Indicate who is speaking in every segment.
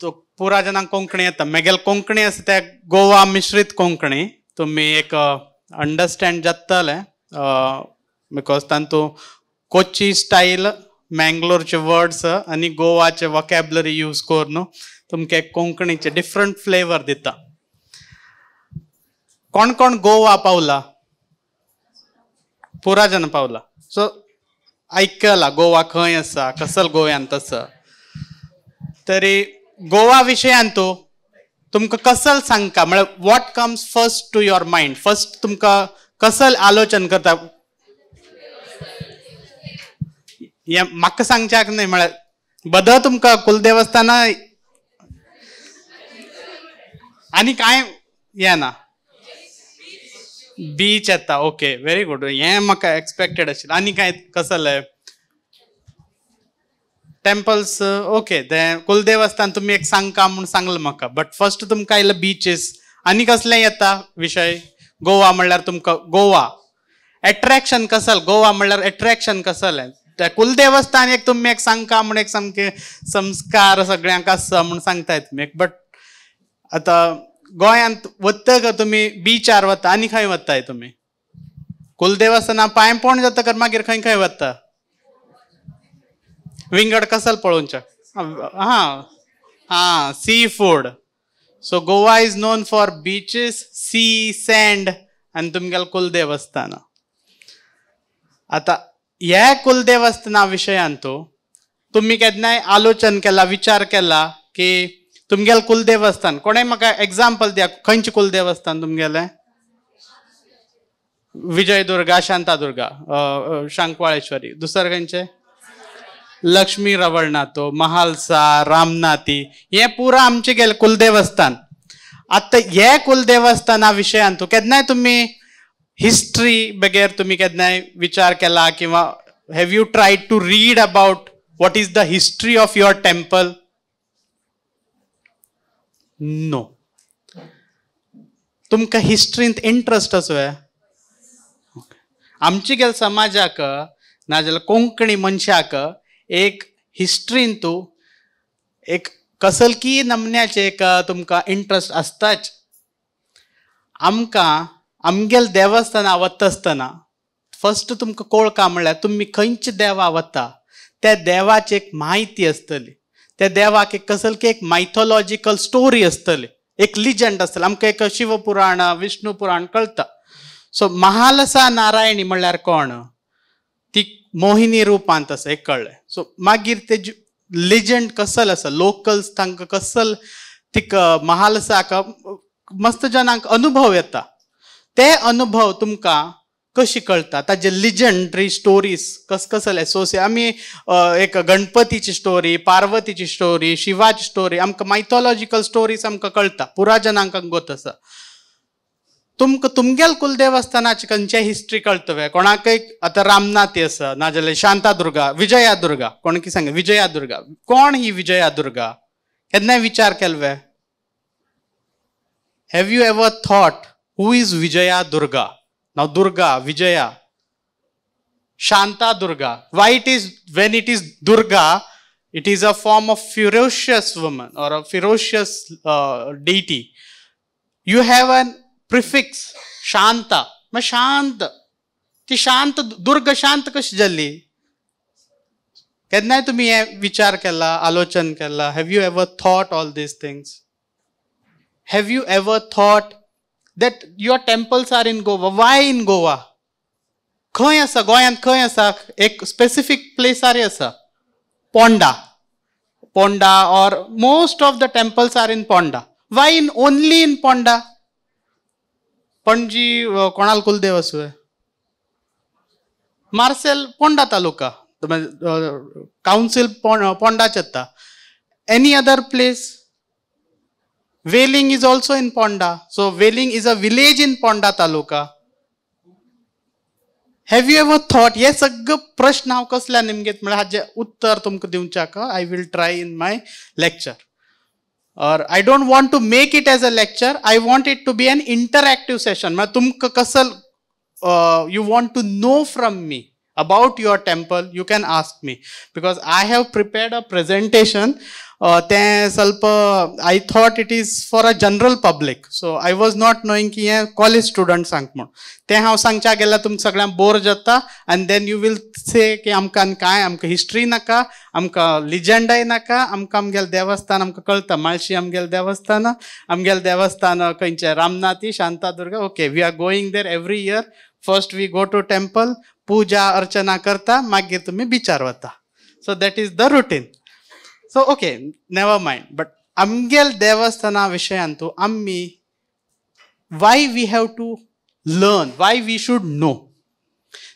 Speaker 1: तो पुरा जनांक कोंकणी येता. मेगेल कोंकणी आसा ते गोवा मिश्रीत कोंकणी तुमी एक अंडरस्टँड जातले because तांतू कोची स्टायल मँगलोरचे वर्ड्स आनी गोवाचे वॉकॅबलरी यूज करून तुमकां कोंकणीचे डिफरंट फ्लेवर दिता. कोण कोण गोवा पावला? पुरा जन पावला. सो आयकला गोवा खंय आसा, कसल गोव्यांत आसा. तरी गोवा विशयांत तुमकां कसल सांगका म्हळ्यार what comes first to your mind? First तुमकां कसल आलोचन करता? हें म्हाका सांगच्याक न्हय, म्हळ्यार बद तुमकां कुलदेवस्थाना आनी कांय येना. बीच येता, ओके व्हेरी गुड, हें म्हाका एक्सपेक्टेड आशिल्लें. आनी कांय कसलें टेम्पल्स? ओके, तें कुलदेवस्थान तुमी एक सांगका म्हूण सांगलें म्हाका, बट फर्स्ट तुमकां आयलें बिचीस. आनी कसलें येता विशय? गोवा म्हणल्यार तुमकां गोवा एट्रेक्शन कसल, गोवा म्हणल्यार एट्रेक्शन कसलें? तें कुलदेवस्थान एक तुमी एक सांगका म्हूण एक सामकें संस्कार सगळ्यांक आसा म्हूण सांगताय तुमी, बट आतां गोंयांत वतकर तुमी बिचार वता आनी खंय वताय तुमी? कुलदेवस्थाना पांय पोण जातकर मागीर खंय खंय वता? विंगड कसल पळोवच्या? हां हां, sea food. So Goa is known for beaches, sea, sand आनी तुमगेलें कुलदेवस्थान. आतां ह्या कुलदेवस्थाना विशयांत तुमी केन्नाय आलोचन केला, विचार केला की तुमगेलें कुलदेवस्थान? कोणें म्हाका एग्जाम्पल दिया, खंयचें कुलदेवस्थान तुमगेलें? विजयदुर्गा, शांतादुर्गा, शांकवाळेश्वरी. दुसरें खंयचें? लक्ष्मी रवळनाथो, महालसा, रामनाथी, हें पुरा आमचें गेलें कुलदेवस्थान. आतां हे कुलदेवस्थाना विशयांत केन्नाय तुमी हिस्ट्री बगैर तुमी केन्नाय विचार केला किंवा have you tried to read about what is the history of your temple? No. तुमकां हिस्ट्रींत इंट्रस्ट आसा? आमचे गेले समाजाक नाजाल्यार कोंकणी मनशाक एक हिस्ट्रींत एक कसलकी नमन्याचें एक तुमकां इंट्रस्ट आसताच. आमकां आमगेले देवस्थाना वता आसतना फर्स्ट तुमकां कोळका म्हणल्यार तुमी खंयच्या देवा वता त्या देवाची एक म्हायती आसतली, त्या देवाक एक कसलकी एक मायथोलॉजिकल स्टोरी आसतली, एक लिजंड आसतलें. आमकां एक शिवपुराण, विष्णू पुराण कळटा. सो महालसा नारायणी म्हणल्यार कोण? ती मोहिनी रुपांत आसा एक कळ्ळें. सो मागीर तेजी लिजंड कसल आसा, लोकल्स तांकां कसल तिका महालसाक मस्त जनांक अनुभव येता, ते अनुभव तुमकां कशी कळटा, ताजे लिजंडरी स्टोरीज कस कसले एसोसिएट. आमी एक गणपतीची स्टोरी, पार्वतीची स्टोरी, शिवाची स्टोरी, आमकां मायथोलॉजिकल स्टोरीज आमकां कळटा, पुरा जनांक गोत आसा. तुमकां तुमगेल कुलदेवस्थानाची खंयचे हिस्ट्री कळटले? कोणाकय आतां रामनाथी आसा, नाजाल्यार शांतादुर्गा, विजयादुर्गा, कोण की सांग विजयादुर्गा, कोण ही विजयादुर्गा? केन्नाय विचार केलो? Have you ever thought who is Vijayadurga? Now Durga, Vijaya, Shanta Durga. Why it is, when it is Durga, it is a form of ferocious woman or a ferocious deity. You have an prefix Shanta. Ma Shanta. ती शांत दुर्गा शांत कशी जाली? केन्नाय तुमी हे विचार केला, आलोचन केला? Have you ever thought all these things? Have you ever thought that your temples are in Goa? Why in Goa? खंय आसा गोंयांत? खंय आसा एक स्पेसिफीक प्लेसार आसा, Ponda. Ponda or most of the temples are in Ponda. Why in only in Ponda? Panaji कोणाल कुलदेव आसूं? Marcel Ponda taluka council पोंडाच येता. Any other place? Veling is also in Ponda. So Veling is a village in Ponda taluka. Have you ever thought? हे सगळे प्रश्न हांव कसल्या निमगेत म्हळ्यार हाजें उत्तर तुमकां दिवच्याक I will try in my lecture. Or I don't want to make it as a lecture, I want it to be an interactive session. म्हळ्यार तुमकां कसल you want to know from me about your temple, you can ask me, because I have prepared a presentation. तें ಸ್ವಲ್ಪ I thought it is for a general public, so I was not knowing की हें college स्टुडंट्सांक म्हूण. तें हांव सांगच्या गेल्यार तुमकां सगळ्यांक बोर जाता आनी then you will से की आमकां कांय, आमकां हिस्ट्री नाका, आमकां लिजंडाय नाका, आमकां आमगेलें देवस्थान आमकां कळटा, माळशी आमगेलें देवस्थान, आमगेलें देवस्थान खंयचें, Ramnathi Shantadurga, okay we are going there every year, first we go to temple, puja Archana करता, मागीर तुमी बिचार वता. So that is the routine. So okay, never mind. But आमगेल देवस्थाना विशयांतू आमी why we have to learn, why we should know.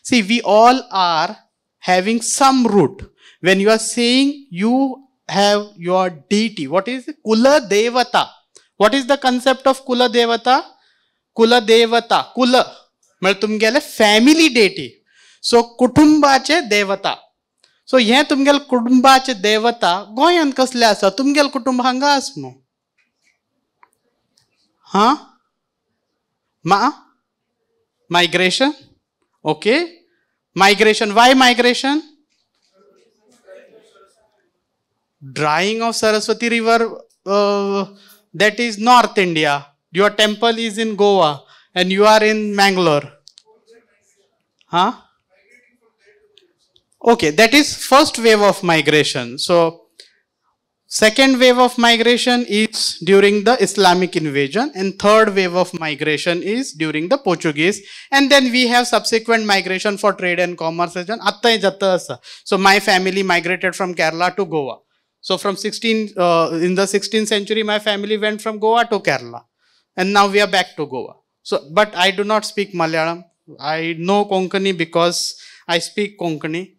Speaker 1: See, we all are having some root. When you are saying you have your deity, what is Kula Devata? What is the concept of Kula Devata? Kula Devata, Kula म्हळ्यार तुमगेले family deity. So कुटुंबाचे देवता. So हें तुमगेले कुटुंबाचे देवता गोंयांत कसले आसा? तुमगेले कुटुंब हांगा आस मू? हां, मा migration. Okay, migration. Why migration? Drying of Saraswati river, that is North India. Your temple is in Goa and you are in Mangalore. Huh? Okay, that is first wave of migration. So second wave of migration is during the Islamic invasion, and third wave of migration is during the Portuguese, and then we have subsequent migration for trade and commerce. So my family migrated from Kerala to Goa. So from in the 16th century, my family went from Goa to Kerala, and now we are back to Goa. So, but I do not speak Malayalam. I know Konkani because I speak Konkani.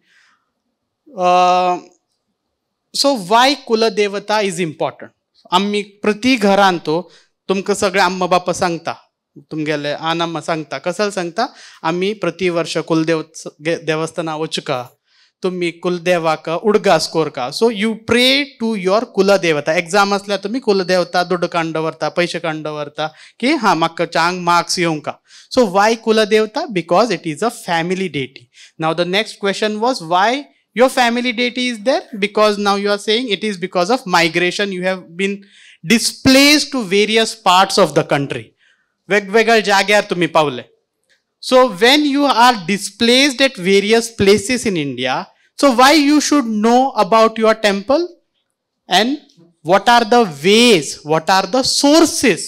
Speaker 1: So why Kula Devata is important? आम्ही प्रति घरांत तुमकां सगळे अम्मा बापा सांगता, तुमगेले आनम्मा सांगता, कसल सांगता, आमी प्रति वर्ष कुलदेव देवस्थाना वचका, तुमी कुलदेवाक उडगास कोरका. So you pray to your Kuladevata. Exam आसल्यार तुमी कुलदेवता दुड्ड काडून दवरता, पयशे काडून दवरता की हां म्हाका चांग marks येवंका. So why Kuladevata? Because it is a family deity. Now the next question was why your family deity is there? Because now you are saying it is because of migration. You have been displaced to various parts of the country. वेगवेगळ्या जाग्यार तुमी पावले. So when you are displaced at various places in India, so why you should know about your temple and what are the ways, what are the sources?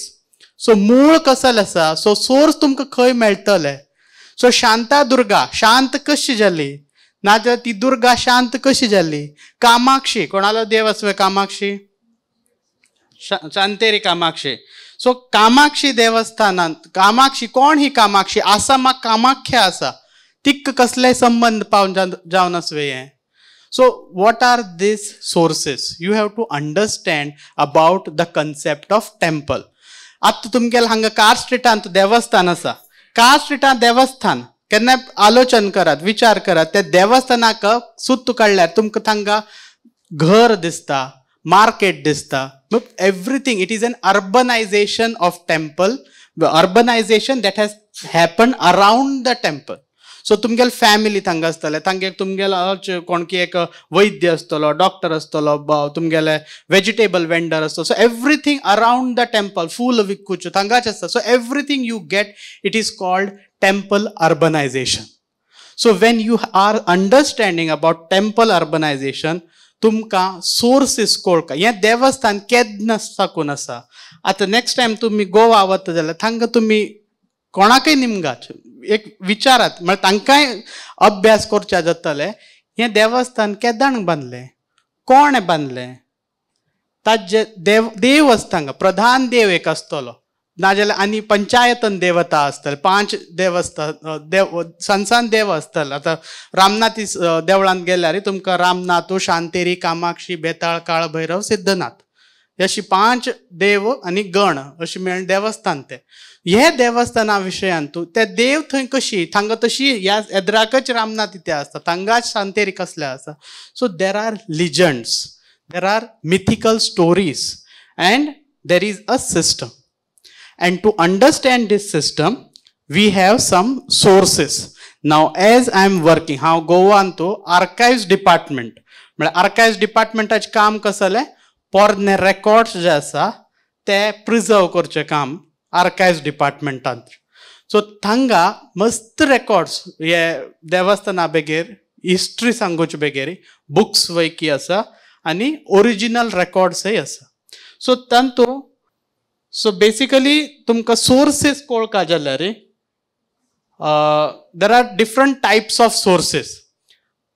Speaker 1: So मूळ कसल आसा, so source तुमकां खंय मेळटले? So Shantadurga शांत कशी जाली? नाजाल्यार ती दुर्गा शांत कशी जाली? कामाक्षी, कोणालो देव आसवे कामाक्षी? शांतेरी कामाक्षी. सो कामाक्षी देवस्थानांत कामाक्षी कोण ही कामाक्षी? आसामाक कामाख्या आसा, तिका कसलेय संबंद पावन जावन आसवे हें. So what are these sources? You have to understand about the concept of temple. आतां तुमगेले हांगा कार स्ट्रिटांत देवस्थान आसा. कार स्ट्रिटांत देवस्थान केन्नाय आलोचन करात, विचार करात, त्या देवस्थानाक सुत्त काडल्यार तुमकां थांगा घर दिसता, मार्केट दिसता, everything. It is an urbanization of temple, urbanization that has happen around the temple. So तुमगेले फॅमिली थांगा आसतले, थांगे तुमगेलो कोणकी एक वैद्य आसतलो, डॉक्टर आसतलो, तुमगेले वेजिटेबल वेंडर आसतलो. So everything around the temple, फूल विकूच्यो थांगाच आसता. So everything you get, it is called temple urbanization. So when you are understanding about temple urbanization, तुमकां सोर्सीस कळका हें देवस्थान केन्ना साकून आसा. आतां नेक्स्ट टायम तुमी गोवा वता जाल्यार थांगा तुमी कोणाकय निमगात, एक विचारात, म्हळ्यार तांकांय अभ्यास करच्या जातले, हें देवस्थान केदाण बांदलें, कोण बांदलें, ताजे देव देव आसता हांगा, प्रधान देव एक आसतलो, नाजाल्यार आनी पंचायतन देवता आसतले, 5 देवस्थान देव सान सान देव आसतले. आतां रामनाथी देवळांत गेल्यार तुमकां रामनाथ, शांतेरी, कामाक्षी, बेताळ, काळभैरव, सिद्धनाथ अशी 5 देव आनी गण अशी मेळून देवस्थान ते. हे देवस्थाना विशयांतू ते देव थंय कशी थांगा तशी ह्या एद्राकच रामनाथ इथे आसता, थांगाच शांतेरी कसले आसा. So there are legends, there are mythical stories and there is a system. And to understand this system, we have some sources. Now, as I am working, हांव गोवान तो आर्काइव्स डिपार्टमेंट, म्हळ्यार आर्काइव्स डिपार्टमेंटाचें काम कसलें? पोरणे रेकॉर्ड्स जे आसा ते preserve करचें काम आर्कायव्स डिपार्टमेंटांत. सो थांगा मस्त रेकॉर्ड्स हे देवस्थाना बेगीर हिस्ट्री सांगोचे बेगीर बुक्स वैकी आसा आनी ओरिजिनल रेकॉर्ड्सय आसा. सो तांतू सो बेसिकली तुमकां सोर्सीस कळका जाल्यार there are different types of sources.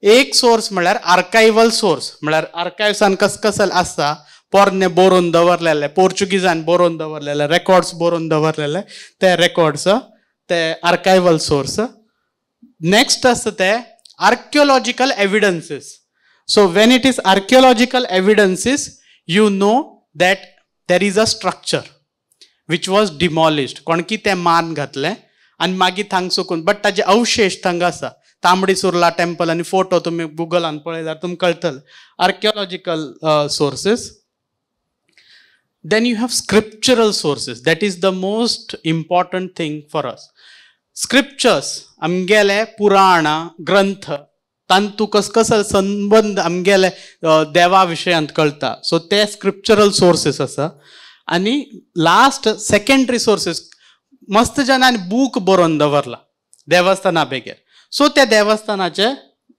Speaker 1: एक सोर्स म्हळ्यार आर्कायवल सोर्स, म्हळ्यार आर्कायव्सान कस कसल आसा पोरणे बरोवन दवरलेले, पोर्चुगीजान बरोवन दवरलेले रेकॉर्ड्स बरोवन दवरलेले ते रेकॉर्ड्स, ते आर्कायवल सोर्स. नेक्स्ट आसा ते archaeological evidences. So when it is archaeological evidences you know that there is a structure which was demolished, कोणकी तें मान घातलें आनी मागीर थांग सुकून बट ताजे अवशेश थांगा आसा. तांबडी सुर्ला टेम्पल आनी फोटो तुमी गुगलान पळयल्यार तुमकां कळटले. Archaeological sources. Then you have scriptural sources. That is the most important thing for us. Scriptures आमगेले पुराण ग्रंथ तांतू कस कसो संबंद आमगेले देवा विशयांत कळटा. सो ते स्क्रिप्चरल सोर्सीस आसा. आनी लास्ट सेकेंडरी सोर्सीस, मस्त जाणांनी बूक बरोवन दवरला देवस्थाना बेगीर, सो त्या देवस्थानाचे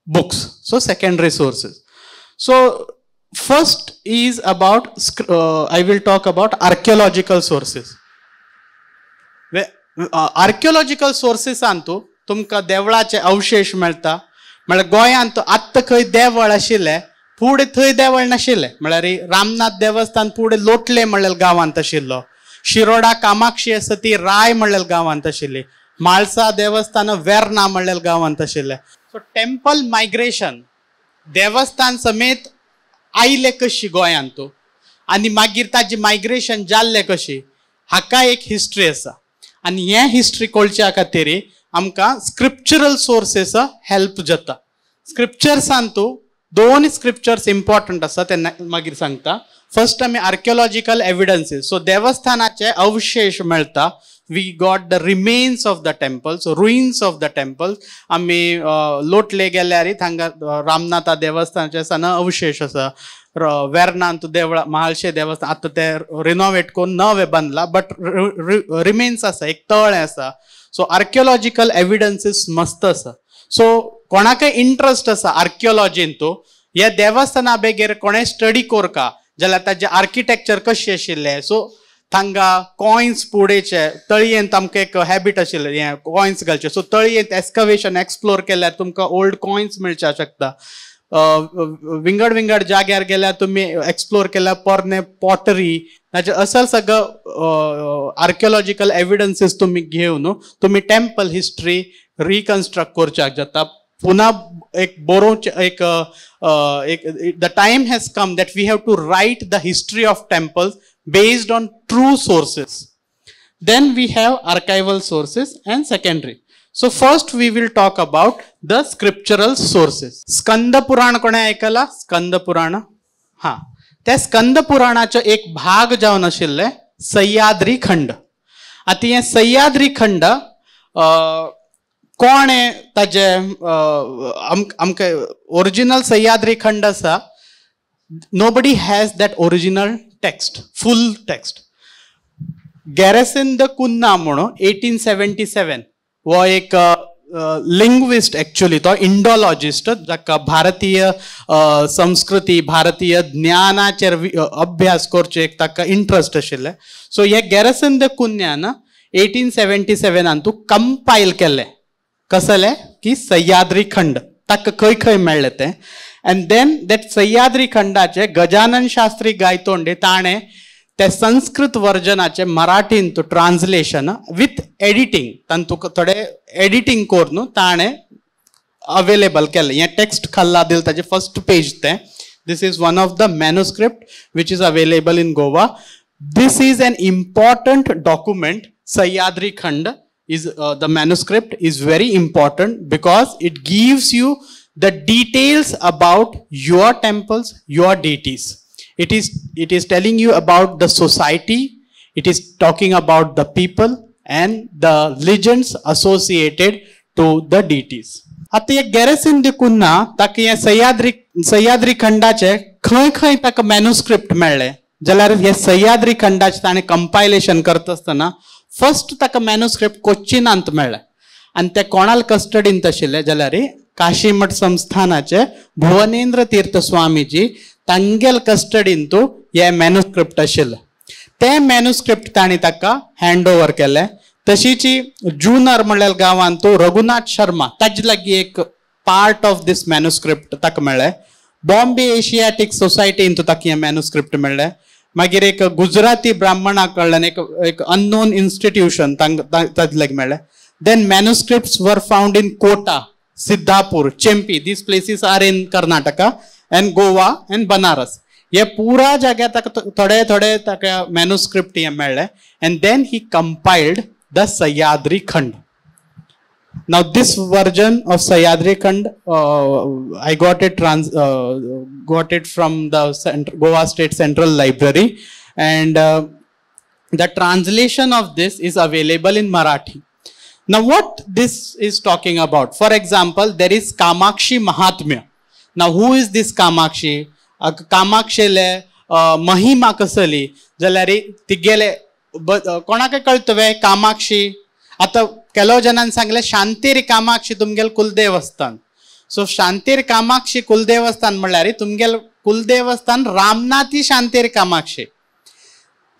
Speaker 1: books, so secondary sources. So first is about I will talk about archaeological sources. Archaeological सोर्सीसान तुमकां देवळाचे अवशेश मेळटा. म्हळ्यार गोंयांत आत्तां खंय देवळ आशिल्लें फुडें थंय देवळ नाशिल्लें. म्हळ्यार रामनाथ देवस्थान फुडें लोटले म्हणलें गांवांत आशिल्लो, शिरोडा कामाक्षी आसा ती राय म्हणलें गांवांत आशिल्ली, म्हाळसा देवस्थान वेर्ना म्हणलें गांवांत आशिल्लें. सो टेम्पल मायग्रेशन देवस्थान समेत आयले कशी गोंयांत आनी मागीर ताजी मायग्रेशन जाल्लें कशी हाका एक हिस्ट्री आसा. आनी हें हिस्ट्री कळच्या खातीर आमकां स्क्रिप्चरल सोर्सीस हेल्प जाता. स्क्रिप्चर्सान तूं दोन स्क्रिप्चर्स इम्पॉर्टंट आसा ते मागीर सांगता. फर्स्ट आमी आर्कियोलॉजिकल एविडन्सीस. सो देवस्थानाचे अवशेश मेळटा. We got the remains of the temples, ruins of the temples. आमी लोटले गेल्यार थांगा रामनाथा देवस्थानाचे सान अवशेश आसा. वेर्नांत देवळा महालशे देवस्थान आतां ते रिनोवेट करून नवें बांदला बट रिमेन्स आसा, एक तळें आसा. सो आर्कियोलॉजिकल एविडन्सीस मस्त आसा. सो कोणाकय इंट्रस्ट आसा आर्कियोलॉजीन तो ह्या देवस्थाना बेगीर कोणें स्टडी करका जाल्यार ताजें आर्किटेक्चर कशें आशिल्लें. सो थांगा कॉयन्स पुडेचे तळयेंत आमकां एक हॅबिट आशिल्लें हें कॉयन्स घालचे. सो तळयेंत एस्कवेशन एक्सप्लोर केल्यार तुमकां ओल्ड कॉयन्स मेळच्याक शकता. विंगड विंगड जाग्यार गेल्यार तुमी एक्सप्लोर केल्यार पोरणे पॉटरी ताचे असल सगळो आर्कियोलॉजिकल एविडन्सीस तुमी घेवन तुमी टेम्पल हिस्ट्री रिकन्स्ट्रक्ट करच्याक जाता. पुन्हा एक बरोवचें एक the time has come that we have to write the history of temples based on true sources. Then we have archival sources and secondary. So first we will talk about the scriptural sources. Skanda Purana कोणे आयकला? स्कंद पुराण. हां, त्या स्कंद पुराणाचो एक भाग जावन आशिल्लें सह्याद्री खंड. आतां हें सह्याद्री खंड कोणे ताजे आमकां ओरिजिनल सह्याद्री खंड आसा, nobody has that original text, full text. Garrison de Cunha म्हणून 1877 हो एक लिंग्विस्ट, एक्चुअली तो इंडोलॉजिस्ट जाका भारतीय संस्कृती भारतीय ज्ञानाचेर अभ्यास करचो एक ताका इंट्रस्ट आशिल्लें. सो हे गॅरेसन the कुन्यान 1877 तूं कंपायल केल्लें कसलें की सह्याद्री खंड ताका खंय खंय मेळ्ळें तें. एंड then that Sahyadri खंडाचे गजानन शास्त्री गायतोंडे ताणें ते संस्कृत वर्जनाचे मराठींत ट्रान्सलेशन विथ एडिटींग तांतू थोडे एडिटींग करून ताणें अवेलेबल केलें. हें टेक्स्ट खाल्ला दिल ताजें फर्स्ट पेज तें. This is one of the manuscript which is available in Goa. This is an important document. Sahyadri Khand is the manuscript is very important because it gives you the details about your temples, your deities. It is telling you about the society, it is talking about the people and the legends associated to the deities. आतां हे गॅरेसीन देखून ना ताका हें सह्याद्री खंडाचे खंय खंय ताका manuscript मेळ्ळें जाल्यार हे सह्याद्री खंडाचें ताणें कंपायलेशन करता आसतना फर्स्ट ताका मॅन्युस्क्रिप्ट कोच्चिनांत मेळ्ळें आनी ते कोणाल कस्टडींत आशिल्ले जाल्यार काशीमठ संस्थानाचे भुवनेंद्र तीर्थ स्वामीजी तांगेल कस्टडींतू हे मॅन्युस्क्रिप्ट आशिल्लें. तें मॅन्युस्क्रिप्ट ताणें ताका हँड ओवर केलें. तशीच जुनर म्हणल्यार गांवांत रघुनाथ शर्मा ताजे लागीं एक पार्ट ऑफ these manuscript ताका मेळ्ळें. बॉम्बे एशियाटीक सोसायटींत ताका हें मॅन्युस्क्रिप्ट मेळ्ळें. मागीर एक गुजराती ब्राह्मणा कडल्यान एक अननोन इन्स्टिट्यूशन ताजे लागीं मेळ्ळें. Then manuscripts were found in Kota, Siddhapur, Chempi, these places are in Karnataka, and Goa and Banaras. हे पुरा जाग्यार ताका थोडे थोडे ताका मॅन्युस्क्रिप्ट हे मेळ्ळे and then he compiled the Sahyadri Khand. Now this version of Sahyadri Khand, I got it from the Goa State Central Library, and the translation of this is available in Marathi. Now what this is talking about? For example, there is Kamakshi Mahatmya. Now who is this Kamakshi? कामाक्षेले महिमा कसली जाल्यार तिगेले कोणाक कळटवे कामाक्षी? आतां केलो जनान सांगलें शांतेर Kamakshi तुमगेल कुलदेवस्थान. So शांतेर Kamakshi कुलदेवस्थान म्हणल्यार तुमगेल कुलदेवस्थान रामनाथी शांतेर कामाक्षी.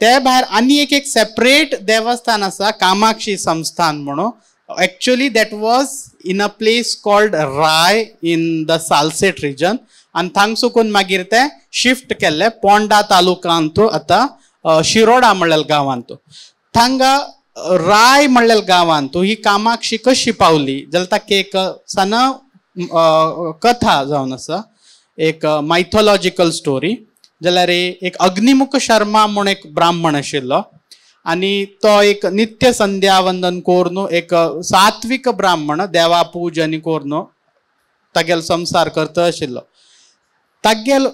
Speaker 1: ते भायर आनी एक एक सेपरेट देवस्थान आसा कामाक्षी संस्थान म्हणून. Actually that was in a place called Rai in the Salcete region आनी थांग सुकून मागीर ते शिफ्ट केल्ले पोंडा तालुकांत आतां शिरोडा म्हणलेल्या गांवांत. थांगा राय म्हणलेल्या गांवांत ही कामाक्षी कशी पावली जाल्यार ताका एक सान कथा जावन आसा, एक मायथोलॉजिकल स्टोरी. जाल्यार एक अग्निमुख शर्मा म्हूण एक ब्राह्मण आशिल्लो आनी तो एक नित्य संध्यावंदन करून एक सात्विक ब्राह्मण देवा पूजन करून तागेलो संसार करता आशिल्लो. तागेलो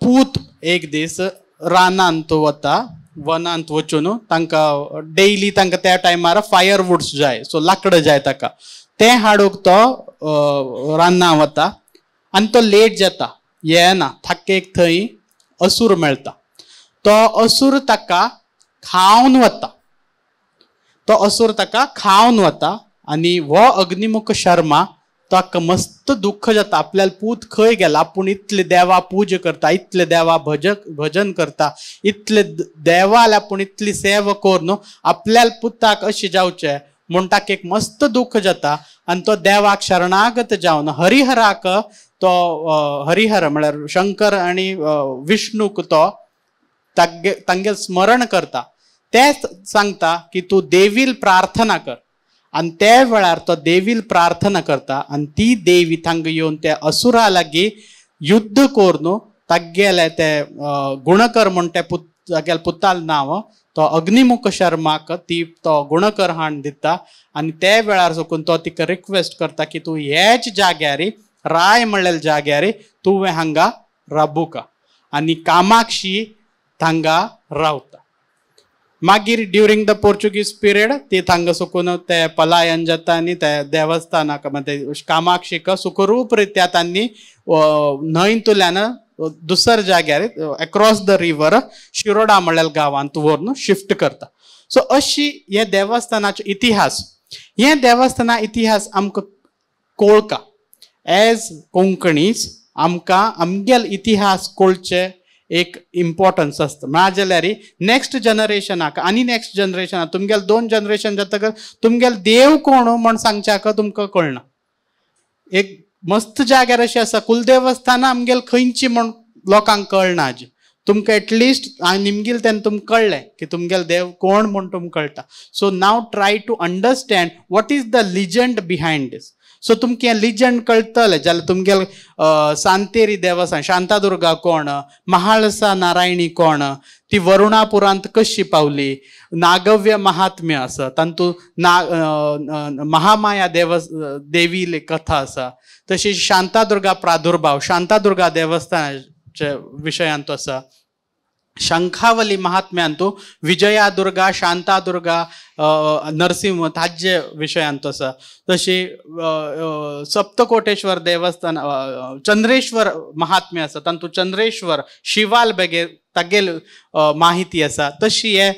Speaker 1: पूत एक दीस रानांत वता, वनांत वचून तांकां डेली तांकां त्या टायमार फायर वुड्स जाय, सो लाकडां जाय ताका, तें हाडूंक तो रानां वता आनी तो लेट जाता, येना. ताका एक थंय असूर मेळटा, तो असूर ताका खावन वता, तो असूर ताका खावन वता आनी हो अग्निमुख शर्मा ताका मस्त दुख्ख जाता, आपल्याला पूत खंय गेला, आपूण इतले देवा पूजा करता, इतले देवा भजन करता, इतले देवाल आपूण इतली सेवा करून आपल्याला पुताक अशें जावचें म्हूण ताका एक मस्त दुख्ख जाता आनी तो देवाक शरणागत जावन हरिहराक तो हरिहर म्हळ्यार शंकर आनी विष्णूक तो तांगेल स्मरण करता. ते सांगता की तूं देवील प्रार्थना कर आनी ते वेळार तो देवील प्रार्थना करता आनी ती देवी थांगा येवन त्या असुरा लागीं युद्ध करून तागेले ते गुणकर म्हूण ते तागेले पुताल नांव तो अग्निमुख शर्माक ती तो गुणकर हाण दिता आनी ते वेळार साकून तो तिका रिक्वेस्ट करता की तूं ह्याच जाग्यार राय म्हणलेल्या जाग्यार तुवें हांगा राबूका आनी कामाक्षी थांगा रावता. मागीर ड्युरींग the Portuguese period ती थांगा सुकून ते पलायन जाता आनी ते देवस्थानाक म्हणजे कामाक्षीक सुखरूप रित्या तांणी न्हंयतल्यान दुसऱ्या जाग्यार एक्रॉस the river Shiroda म्हणलेल्या गांवांत व्हरून शिफ्ट करता. सो अशी हे देवस्थानाचो इतिहास, हे देवस्थाना इतिहास आमकां कोळका एज कोंकणीच आमकां आमगेल इतिहास कोळचे एक इम्पॉर्टन्स आसता. नाजाल्यार नॅक्स्ट जनरेशनाक आनी नॅक्स्ट जनरेशनाक तुमगेल दोन जनरेशन जातकच तुमगेल देव कोण म्हण सांगच्याक तुमकां कळना. एक मस्त जाग्यार अशें आसा कुलदेवस्थानां आमगेल खंयची म्हण लोकांक कळना. आजी तुमकां एटलिस्ट निमगील तेन्ना तुमकां कळ्ळें की तुमगेल देव कोण म्हूण तुमकां कळटा. So now try to understand what is the legend behind this. So तुमकां हें लिजंड कळटलें जाल्यार तुमगेल सांतेरी देवस्थान शांतादुर्गा कोण, महाळसा नारायणी कोण, ती वरुणापुरांत कशी पावली, नागव्य महात्म्य आसा तातूंत महामाया देवी कथा आसा, तशी शांतादुर्गा प्रादुर्भाव शांतादुर्गा देवस्थानाच्या विशयांत आसा. शंखावली महात्म्यांतू विजयादुर्गा, शांतादुर्गा, नरसिंह ताजे विशयांत आसा. तशी सप्तकोटेश्वर देवस्थान, चंद्रेश्वर महात्म्य आसा, तातूंत चंद्रेश्वर शिवाल बेगे तागेल माहिती आसा. तशी हे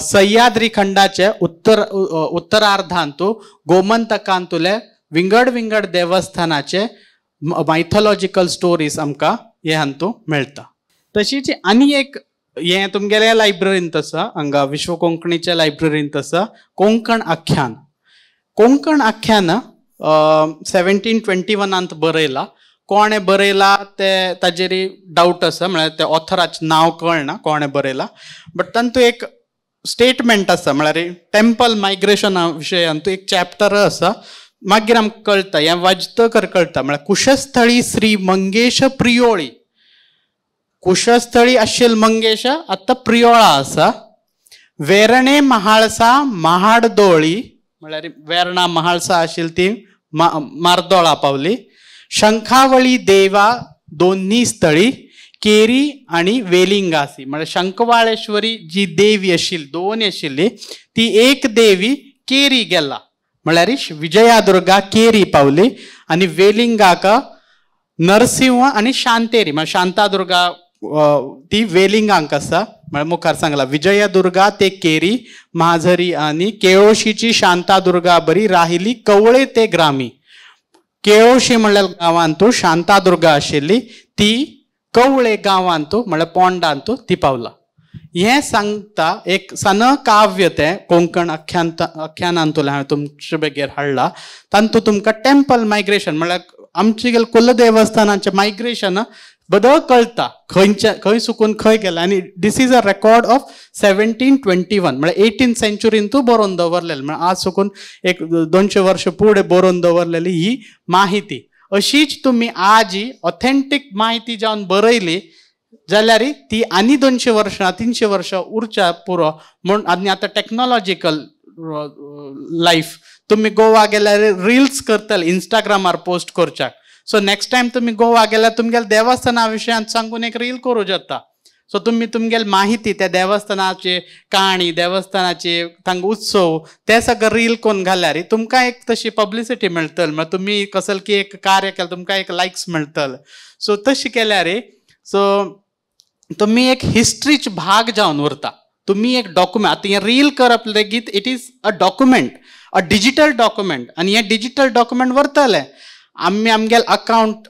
Speaker 1: सह्याद्री खंडाचे उत्तरार्धांतू गोमंतकांतुले विंगड विंगड देवस्थानाचे मायथोलॉजिकल स्टोरीज आमकां हे हातूंत मेळटा. तशीच आनी एक हें तुमगेल्या लायब्ररींत आसा, हांगा विश्व कोंकणीच्या लायब्ररींत आसा, कोंकण आख्यान. कोंकण आख्यान 1721 बरयला. कोणें बरयला तें ताजेर डावट आसा, म्हळ्यार त्या ऑथराचें नांव कळना कोणें बरयला, बट तातूंत एक स्टेटमेंट आसा, म्हळ्यार टेम्पल मायग्रेशना विशयांत एक चॅप्टर आसा. मागीर आमकां कळटा, हें वाचतकर कळटा, म्हळ्यार कुशस्थळी श्री मंगेश प्रियोळी, कुशस्थळी आशिल्ल मंगेश आतां प्रियोळा आसा. वेरणे महाळसा महाडदोळी, म्हळ्यार वेर्णा महाळसा आशिल्ली ती मार्दोळा पावली. शंखावळी देवा दोन्ही स्थळी केरी आनी वेलिंगासी, म्हळ्यार शंखवाळेश्वरी जी देवी आशिल्ली, दोन आशिल्ली, ती एक देवी केरी गेला, म्हळ्यार विजयादुर्गा केरी पावली. आनी वेलिंगाक नरसिंह आनी शांतेरी, म्हळ्यार शांतादुर्गा ती वेलिंगांक आसा. म्हळ्यार मुखार सांगला विजयदुर्गा ते केरी माझरी आनी केळोशीची शांतादुर्गा बरी राहिली कवळे ते ग्रामी. केळोशी म्हणल्यार गांवांतू शांतादुर्गा आशिल्ली, ती कवळे गांवांतू म्हळ्यार पोंडांतू ती पावला. हें सांगता एक सन काव्य तें कोंकण आख्यानांतुलें हांवें तुमचे बेगीर हाडलां. तातूंत तुमकां टेम्पल मायग्रेशन म्हळ्यार आमचे गेले कुलदेवस्थानाचें मायग्रेशन बदल कळटा, खंयच्या खंय सुकून खंय गेला. आनी this is a record of 1721, म्हळ्यार 18th सेंचुरींतू बरोवन दवरलेलें, म्हळ्यार आज सुकून एक 200 वर्ष फुडें बरोवन दवरलेली ही माहिती. अशीच तुमी आज ही ऑथेंटीक माहिती जावन बरयली जाल्यार ती आनी 200 वर्सां 300 वर्सां उरच्या पुरो म्हूण. आनी आतां टॅक्नोलॉजिकल लायफ, तुमी गोवा गेल्यार रिल्स करतले, इंस्टाग्रामार पोस्ट करच्याक. सो नेक्स्ट टायम तुमी गोवा गेल्यार तुमगेल्या देवस्थाना विशयांत सांगून एक रील करूं जाता. सो तुमी तुमगेली माहिती त्या देवस्थानाची काणी, देवस्थानाची तांकां उत्सव, ते सगळें रील करून घाल्यार तुमकां एक तशी पब्लिसिटी मेळटली, म्हळ्यार तुमी कसल की एक कार्य केलें तुमकां एक लायक्स मेळटले. सो तशें केल्यार सो तुमी एक हिस्ट्रीच भाग जावन उरता, तुमी एक डॉक्युमेंट. आतां हें रील करप लेगीत it is a document, a digital document. आनी हें डिजीटल डॉक्युमेंट व्हरतलें आमी आमगेले अकावंट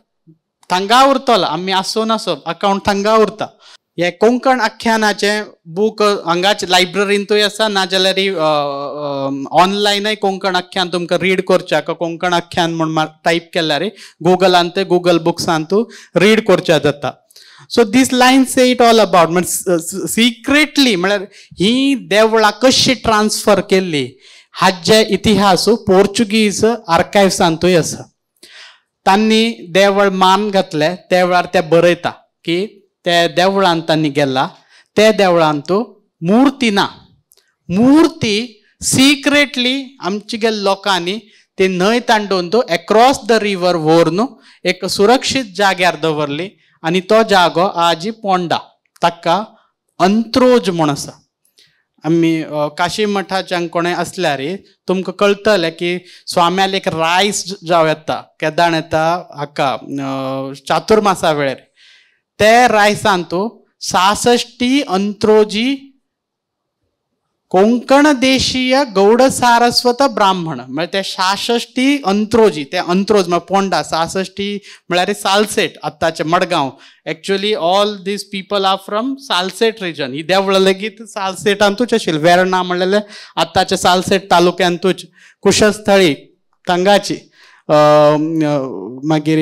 Speaker 1: थांगा उरतलो, आमी आसूं नासो अकावंट थांगा उरता. हे कोंकण आख्यानाचें बूक हांगाच लायब्ररींतूय आसा, नाजाल्यार ऑनलायनय कोंकण आख्यान तुमकां रीड करच्याक, कोंकण आख्यान म्हूण टायप केल्यार गुगलांत गुगल बुक्सांतू रीड करच्या जाता. So this line say it all about, म्हळ्यार सिक्रेटली म्हळ्यार ही देवळां कशी ट्रान्सफर केल्ली हाजे इतिहास पोर्चुगीज आर्कायव्सांतूय आसा. तांणी देवळ मान घातले त्या वेळार ते बरयता की त्या देवळांत तांणी गेला, त्या देवळांत मूर्ती ना, मूर्ती सिक्रेटली आमचे गेल्ले लोकांनी ते न्हंय तांडून तो एक्रॉस the river व्हरून एक सुरक्षीत जाग्यार दवरली. आनी तो जागो आजी पोंडा, ताका अंत्रोज म्हूण आसा. आमी काशी मठाच्या कोणें आसल्यार तुमकां कळटलें की स्वाम्याल एक रायस जावं येता, केदाण येता हाका चातुर्मासा वेळार, ते रायसांत 66 अंत्रोजी कोंकण देशीय गौड सारस्वत ब्राह्मण, म्हळ्यार ते 66 अंत्रोजी, ते अंत्रोज म्हळ्यार पोंडा, 66 म्हळ्यार Salcete, आत्ताचें Madgaon. Actually all these people are from Salcete region. ही देवळां लेगीत सालसेटांतूच आशिल्ली, वेर्णा म्हणलेलें आत्ताचें सालसेट तालुक्यांतूच, कुशस्थळी थांगाची, मागीर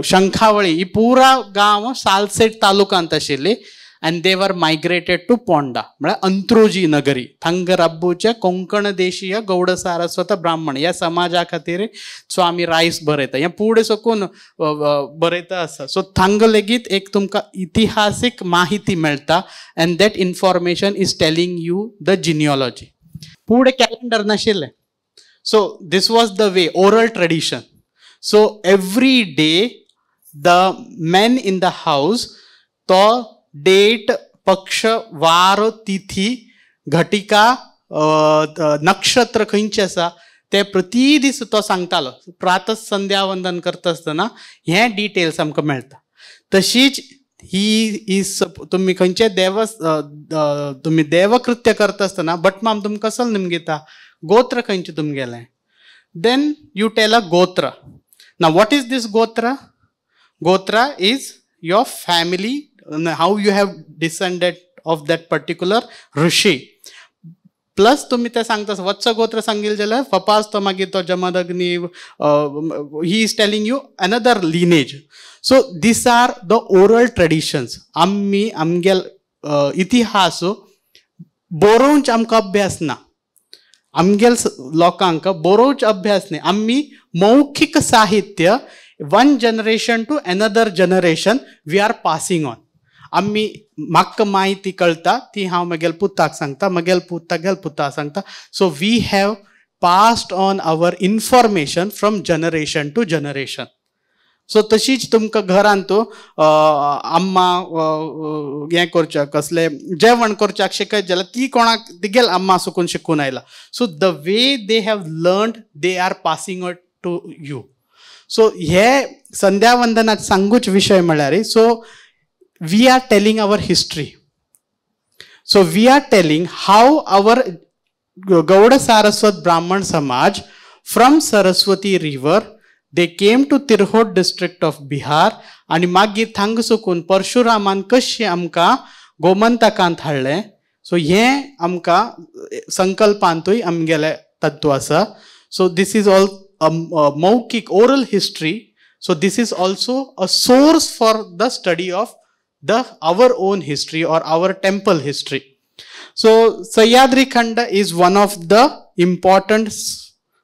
Speaker 1: शंखावळी, ही पुरा गांव सालसेट तालुक्यांत आशिल्ली. And they were migrated to Ponda, म्हळ्यार अंत्रोजी नगरी. थांग राबूचे कोंकण देशीय गौड सारस्वत ब्राह्मण ह्या समाजा खातीर स्वामी रायस बरयता, हें फुडें सकून बरयता आसा. सो थांग लेगीत एक तुमकां इतिहासीक माहिती मेळटा and that information is telling you the genealogy. फुडें कॅलेंडर नाशिल्लें, so this was the way, oral tradition. So every day the man in the house तो डेट पक्ष, वार, तिथी, घटिका, नक्षत्र खंयचें आसा ते प्रति दीस तो सांगतालो. प्रातः संध्यावंदन करता आसतना हे डिटेल्स आमकां मेळटा. तशीच ही is तुमी खंयचे देव तुमी देवकृत्य करता आसतना भटमाम तुमकां कसलो निमगिता, गोत्र खंयचें तुमगेलें, then you tell a gotra. Now what is this gotra? Gotra is your family, how you have descended of that particular rishi. Plus तुमी ते सांगता वत्स गोत्र सांगील जाल्यार फपास तो मागीर तो Jamadagni, he is telling you another lineage. So these are the oral traditions. आमी आमगेल इतिहास बरोवंच आमकां अभ्यास ना, आमगेल लोकांक बरोवच अभ्यास न्ही. आमी मौखीक साहित्य one generation to another generation we are passing on. आमी म्हाका म्हायती कळटा ती हांव म्हगेल पुताक सांगता, म्हगेल पूत तागेल पुताक सांगता. So we have passed on our information from generation to generation. So तशीच तुमकां घरांत अम्मा हें करच्या कसलें जेवण करच्याक शिकयत जाल्यार ती कोणाक तिगेल अम्मा सुकून शिकून आयला. So the way they have learned they are passing it to you. So हे संध्यावंदनात सांगूच विशय म्हळ्यार so we are telling our history. So we are telling how our Gauda Saraswat Brahman Samaj from Saraswati river they came to Tirhut district of Bihar आनी मागीर थांग सुकून परशुरामान कशें आमकां गोमंतकांत हाडलें. सो हें आमकां संकल्पांतूय आमगेलें तत्व आसा. So this is all मौखीक oral history. So this is also a source for the study of the our own history or our temple history. So Sahyadri Khanda is one of the important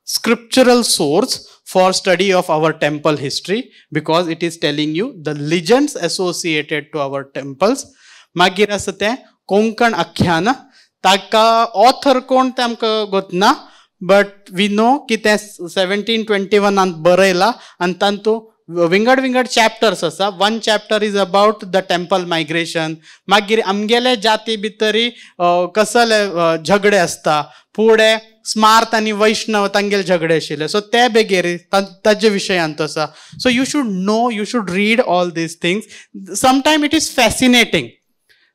Speaker 1: scriptural source for study of our temple history because it is telling you the legends associated to our temples. मागीर आसा तें कोंकण आख्यान, ताका author कोण तें आमकां गोतना, but we know की तें 1721 बरयलां आनी तातूंत विंगड विंगड चॅप्टर्स आसा. One chapter is about the temple migration. मागीर आमगेले जाती भितरी कसले झगडे आसता, फुडें स्मार्त आनी वैष्णव तांगेले झगडे आशिल्ले, सो ते बेगीर ताजे विशयांत आसा. So you should know, you should read all these things. Sometime it is fascinating,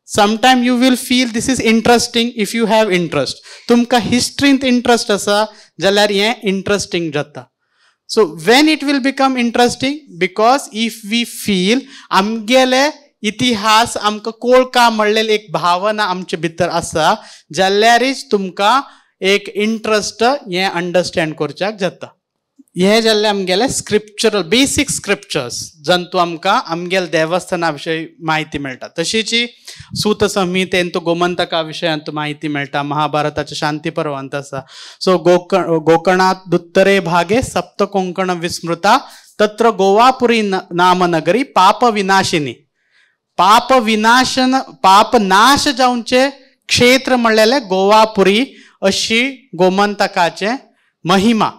Speaker 1: sometime you will feel this is interesting if you have interest. तुमकां हिस्ट्रींत इंट्रस्ट आसा जाल्यार हें इंट्रस्टींग जाता. So when it will become interesting, because if we feel आमगेले इतिहास आमकां कोळका म्हणलेली एक भावना आमचे भितर आसा जाल्यारच तुमकां एक इंट्रस्ट हें अंडरस्टँड करच्याक जाता. हे जाल्ले आमगेले स्क्रिप्चरल बेसीक स्क्रिप्चर्स जंतू आमकां आमगेले देवस्थाना विशयी म्हायती मेळटा. तशीच सूत संहितेंत गोमंतका विशयांत म्हायती मेळटा, महाभारताच्या शांती पर्वांत आसा. सो गोकर्णात उत्तरे भागे सप्त कोंकण विस्मृता तत्र गोवापुरी नाम नगरी पाप विनाशिनी. पाप विनाशन पाप नाश जावचे क्षेत्र म्हणलेले गोवापुरी अशी गोमंतकाचे महिमा.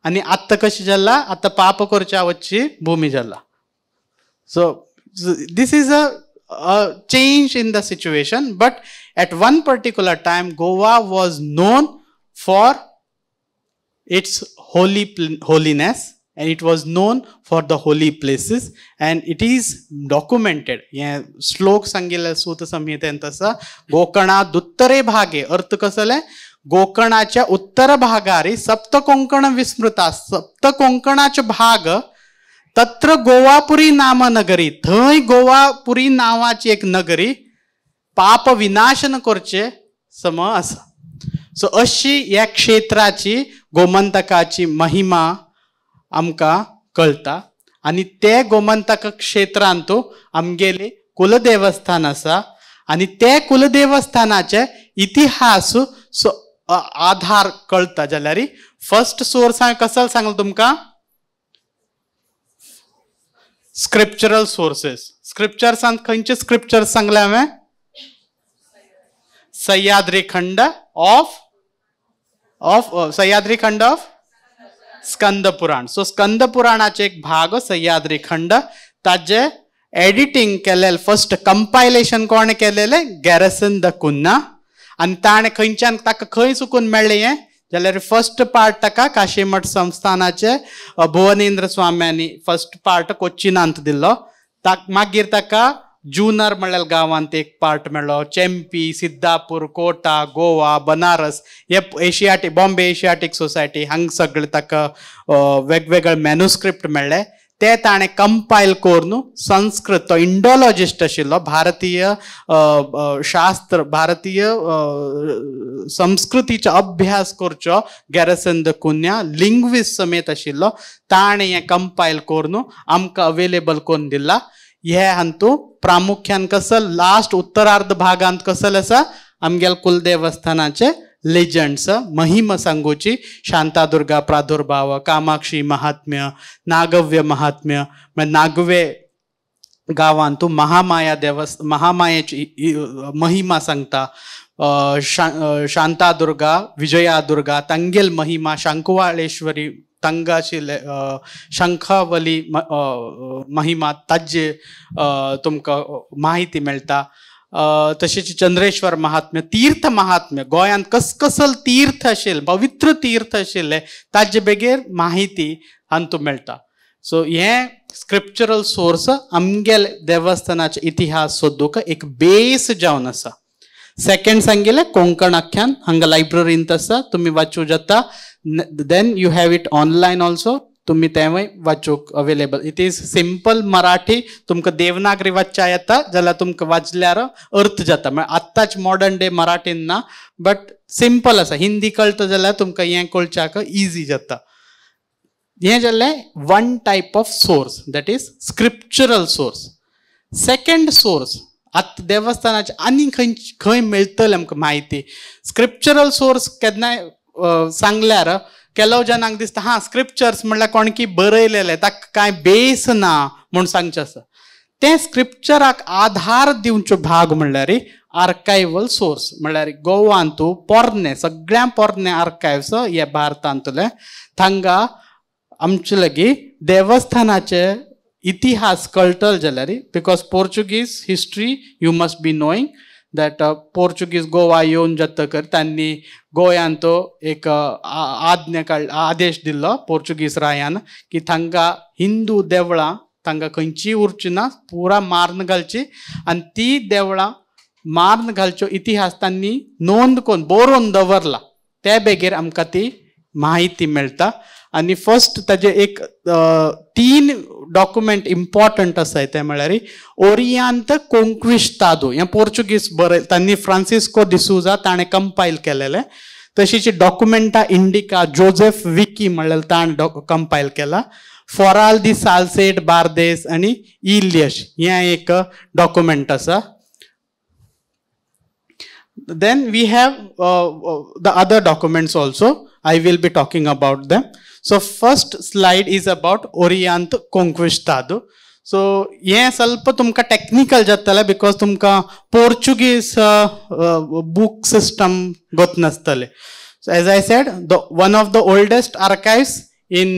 Speaker 1: आनी आत्तां कशें जाला, आतां पाप करच्या वच्ची भूमी जाला. So this is a change in the situation, but at one particular time Goa was known for its holiness and it was known for the holy places and it is documented. हें श्लोक सांगिल्ले सूत संहितेंत आसा, गोकर्णात उत्तरे भागे, अर्थ कसले गोकर्णाच्या उत्तर भागारी सप्त कोंकण विस्मृता, सप्त कोंकणाचे भाग तत्र गोवापुरी नाम नगरी, थंय गोवापुरी नांवाची एक नगरी पाप विनाशन करचे सम आसा. सो अशी ह्या क्षेत्राची गोमंतकाची महिमा आमकां कळटा. आनी ते गोमंतक क्षेत्रांत आमगेले कुलदेवस्थान आसा आनी ते कुलदेवस्थानाचे इतिहास सो आधार कळटा. जाल्यार फर्स्ट सोर्स हांवें कसो सांगलो तुमकां, स्क्रिप्चरल सोर्सेस. स्क्रिप्चर्सांत खंयचे स्क्रिप्चर्स सांगले हांवें? Sahyadri Khanda of Sahyadri Khanda of Skanda Purana. So Skanda पुराणाचे एक भाग सह्याद्री खंड, ताजे एडिटींग केलेलें, फर्स्ट कंपायलेशन कोणें केलेलें? गॅरिसन the Cunha. आनी ताणें खंयच्यान ताका खंय चुकून मेळ्ळें हें जाल्यार फर्स्ट पार्ट ताका काशीमठ संस्थानाचे भुवनेंद्र स्वाम्यांनी फर्स्ट पार्ट कोच्चिनांत दिल्लो. मागीर ताका जुनर म्हणल्यार गांवांत एक पार्ट मेळ्ळो, चेम्पी, सिद्धापूर, कोटा, गोवा, बनारस हे एशियाटीक, बॉम्बे एशियाटीक सोसायटी हांगा सगळे ताका वेगवेगळे मॅन्युस्क्रिप्ट मेळ्ळे. ते ताणें कंपायल करून संस्कृत, तो इंडोलॉजिस्ट आशिल्लो, भारतीय शास्त्र, भारतीय संस्कृतीचो अभ्यास करचो गॅरिसन the Cunha linguist समेत आशिल्लो, ताणें हें कंपायल करून आमकां अवेलेबल करून दिला. हे हातूंत प्रामुख्यान कसल लास्ट उत्तरार्ध भागांत कसल आसा आमगेल्या कुलदेवस्थानाचे लेजंड्स, महिमा सांगोची, शांतादुर्गा प्रादुर्भाव, कामाक्षी महात्म्य, नागव्य महात्म्य, म्हळ्यार नागवे गांवांत महामाया देवस, महामायेची महिमा सांगता, शांतादुर्गा, विजयादुर्गा तांगेल महिमा, शंकुवाळेश्वरी तांगा आशिल्ले शंखावली महिमा ताजे तुमकां म्हायती मेळटा. तशेंच चंद्रेश्वर महात्म्य, तीर्थ महात्म्य, गोंयांत कसकसल तीर्थ आशिल्लें, पवित्र तीर्थ आशिल्लें ताजे बेगीर म्हायती हातूंत मेळटा. सो हें स्क्रिप्चरल सोर्स आमगेले देवस्थानाचे इतिहास सोदूंक एक बेस जावन आसा. सेकंड सांगिल्लें कोंकण आख्यान, हांगा लायब्ररींत आसा, तुमी वाचूं जाता. Then you have it online also, तुमी तेंवूय वाचूंक available. It is simple Marathi, तुमकां देवनागरी वाचच्या येता जाल्यार तुमकां वाचल्यार अर्थ जाता, म्हळ्यार आत्ताच मॉडर्न डे मराठीन ना, बट सिंपल आसा. हिंदी कळटा जाल्यार तुमकां हें कळच्याक इजी जाता. हें जालें one type of source, that is scriptural source. Second source आतां देवस्थानाचे आनी खंय खंय मेळटलें आमकां म्हायती? स्क्रिप्चरल सोर्स केन्नाय सांगल्यार केलो जनांक दिसता हां स्क्रिप्चर्स म्हणल्यार कोण की बरयलेलें, ताका कांय बेस ना म्हूण सांगचें आसा. तें स्क्रिप्चराक आधार दिवचो भाग म्हणल्यार आर्कायवल सोर्स, म्हणल्यार गोवांतू पोरणे सगळ्या पोरणे आर्कायव्स हे भारतांतले, थांगा आमचे लागीं देवस्थानाचे इतिहास कळटलो जाल्यार, because Portuguese history you must be knowing that Portuguese Goa येवन जातकर तांणी गोंयांत तो एक आज्ञा काड आदेश दिल्लो पोर्चुगीज रायान की थांगा हिंदू देवळां तांकां खंयचीय उरची ना, पुरा मारून घालची, आनी ती देवळां मारून घालच्यो इतिहास तांणी नोंद करून बरोवन दवरला. ते बेगीर आमकां ती म्हायती मेळटा. आनी फर्स्ट ताजे एक तीन डॉक्युमेंट इम्पॉर्टंट आसाय, ते म्हळ्यार ओरियांत कोंक्विस्तादो, हें पोर्चुगीज बरय तांणी फ्रांसिस्को डिसूजा ताणें कंपायल केलेलें. तशीच डॉक्युमेंटा इंडिका जोझेफ विकी म्हणलें ताणें कंपायल केला. फॉराल दी सालसेट बार्देस आनी इलियश हें एक डॉक्युमेंट आसा. Then we have the other documents also. I will be talking about them. So first slide is about Oriente Conquistado. So हें ಸ್ವಲ್ಪ तुमकां टॅक्निकल जातलें because तुमकां पोर्चुगीज बूक सिस्टम गोत नासतलें. So as I said, the one of the oldest archives in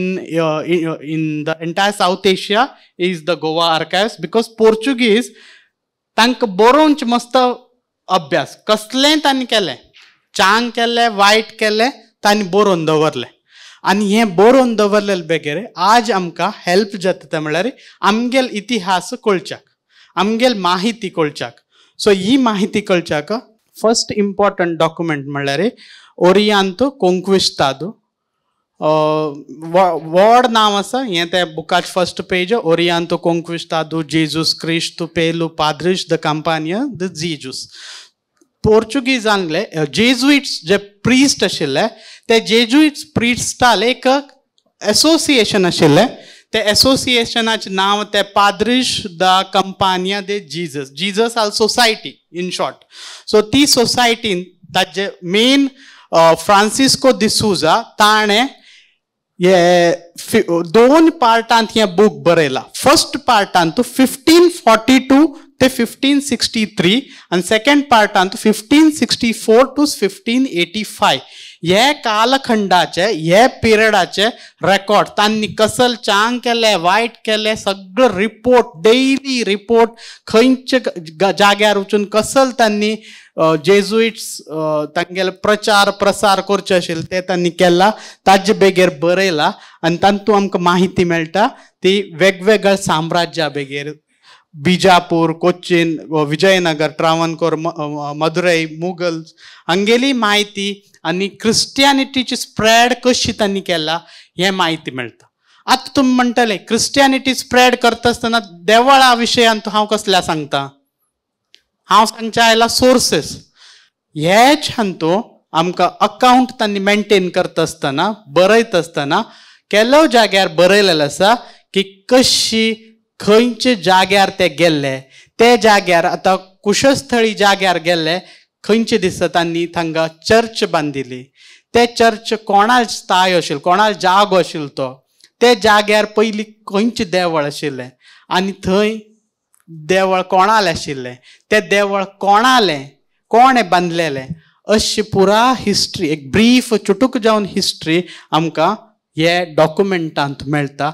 Speaker 1: the entire South Asia is the Goa archives, because Portuguese तांकां बरोवंक मस्त अभ्यास कसलें तांणी केलें, चांग केलें, वायट केलें, तांणी बरोवन दवरलें. आनी हें बरोवन दवरलेलें बेगीर आज आमकां हेल्प जाता तें म्हणल्यार आमगेल इतिहास कळच्याक, आमगेल माहिती कळच्याक. सो ही माहिती कळच्याक फर्स्ट इम्पॉर्टंट डॉक्युमेंट म्हणल्यार ओरियांत कोंक्विस्तादो. व्हड नांव आसा हें त्या बुकाचें फर्स्ट पेज, ओरियांत कोंक्विस्तादो जेजूस क्रिस्तू पेलू पाद्रीश the कांपानिया the Jesus. पोर्चुगीजांले जेजुइट्स जे प्रिस्ट आशिल्ले ते जेजुइट्स प्रिस्टाले एक एसोसिएशन आशिल्लें, ते एसोसिएशनाचें नांव ते पाद्रीश the कंपानिया de Jesus, Jesus all society in short. So ती सोसायटीन ताजे मेन फ्रांसिस्को डिसूजा ताणें हे दोन पार्टांत हें बूक बरयला. फर्स्ट पार्टांत 1542 ते 1563 आनी सेकंड पार्टांत 1564 टू 1585 हे कालखंडाचे हे पिरियडाचे रेकॉर्ड तांणी कसल चांग केले वायट केले सगळं रिपोर्ट डेली रिपोर्ट खंयचे जाग्यार वचून कसल तांणी जेजुइट्स तांगेले प्रचार प्रसार करचे आशिल्ले ते तांणी केला ताजे बेगीर बरयला आनी तातूंत आमकां माहिती मेळटा ती वेगवेगळ्या साम्राज्या बेगीर बिजापूर कोचीन विजयनगर ट्रावणकोर मदुरई मुगल हांगेली म्हायती आनी क्रिस्टियानिटीची स्प्रेड कशी तांणी केला हें म्हायती मेळटा. आतां तुमी म्हणटले क्रिस्टियानिटी स्प्रेड करता आसतना देवळा विशयांत हांव कसल्या सांगता हांव सांगच्या आयला सोर्सेस हेच हातूंत आमकां अकावंट तांणी मेनटेन करता आसतना बरयता आसतना केलो जाग्यार बरयलेलें आसा की कशी खंयचे जाग्यार ते गेल्ले ते जाग्यार आतां कुशस्थळी जाग्यार गेल्ले खंयचे दिसता तांणी थांगा चर्च बांदिल्ली ते चर्च कोणाक स्थाय आशिल्लो कोणाक जागो आशिल्लो तो ते जाग्यार पयलीं खंयचें देवळ आशिल्लें आनी थंय देवळ कोणालें आशिल्लें तें देवळ कोणालें कोणें बांदलेलें अशी पुरा हिस्ट्री एक ब्रीफ चुटूक जावन हिस्ट्री आमकां हे डॉक्युमेंटांत मेळटा.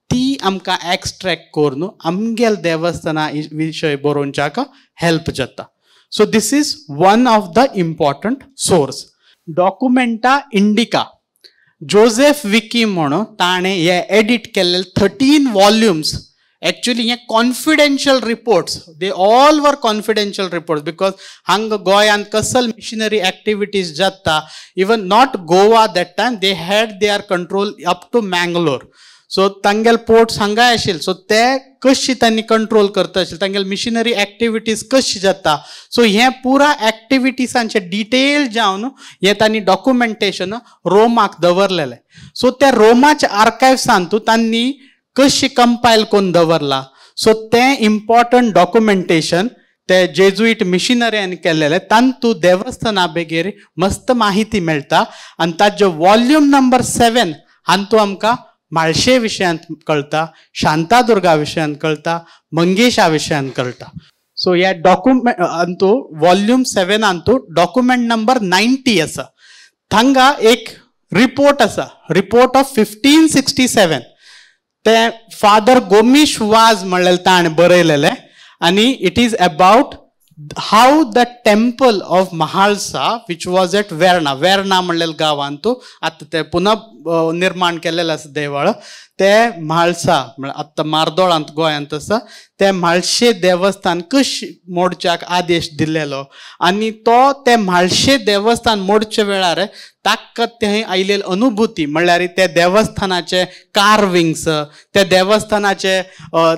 Speaker 1: ती आमकां एक्स्ट्रेक्ट करून आमगेल देवस्थाना विशय बरोवच्याक हेल्प जाता. So this is one of the important source. Documenta Indica Joseph Wicki म्हणून ताणें हे एडिट केल्ले 13 वॉल्युम्स. एक्चुअली हे confidential reports they all were confidential reports because हांगा गोंयांत कसल मिशनरी एक्टिविटीज जाता even not Goa that time they had their control up to Mangalore. So तांगेले पोर्ट्स हांगाय आशिल्ले सो ते कशी तांणी कंट्रोल करता आशिल्ले तांगेले मिशनरी एक्टिविटीज कशी जाता सो हें पुरा एक्टिविटीजांचे डिटेल जावन हें तांणी डॉक्युमेंटेशन रोमाक दवरलेलें. सो त्या रोमाच्या आर्कायव्सांतू तांणी कशी कंपायल करून दवरला सो तें इम्पॉर्टंट डॉक्युमेंटेशन ते जेजुईट मिशनऱ्यांनी केल्लेलें तांतू देवस्थाना बेगीर मस्त माहिती मेळटा आनी ताजे वॉल्यूम नंबर 7 हातूंत आमकां म्हाळशे विशयांत कळटा शांतादुर्गा विशयांत कळटा मंगेशा विशयांत कळटा. सो ह्या document Antu volume 7 Antu document number 90 आसा थांगा एक रिपोर्ट आसा रिपोर्ट ऑफ 1567 ते फादर गोमीश वाज म्हणलेलें ताणें बरयलेलें आनी it is about how the temple of Mahalsa which was at Verna Verna म्हणलेल्या गांवांत आतां तें पुनः निर्माण केल्लेलें आसा देवळ ते म्हाळसा म्हळ्यार आतां मार्दोळांत गोंयांत आसा ते म्हाळशे देवस्थान कशी मोडच्याक आदेश दिल्लेलो आनी तो ते म्हाळशे देवस्थान मोडच्या वेळार ताका थंय आयिल्ली अनुभूती म्हणल्यार ते देवस्थानाचे कार्विंग्स त्या देवस्थानाचे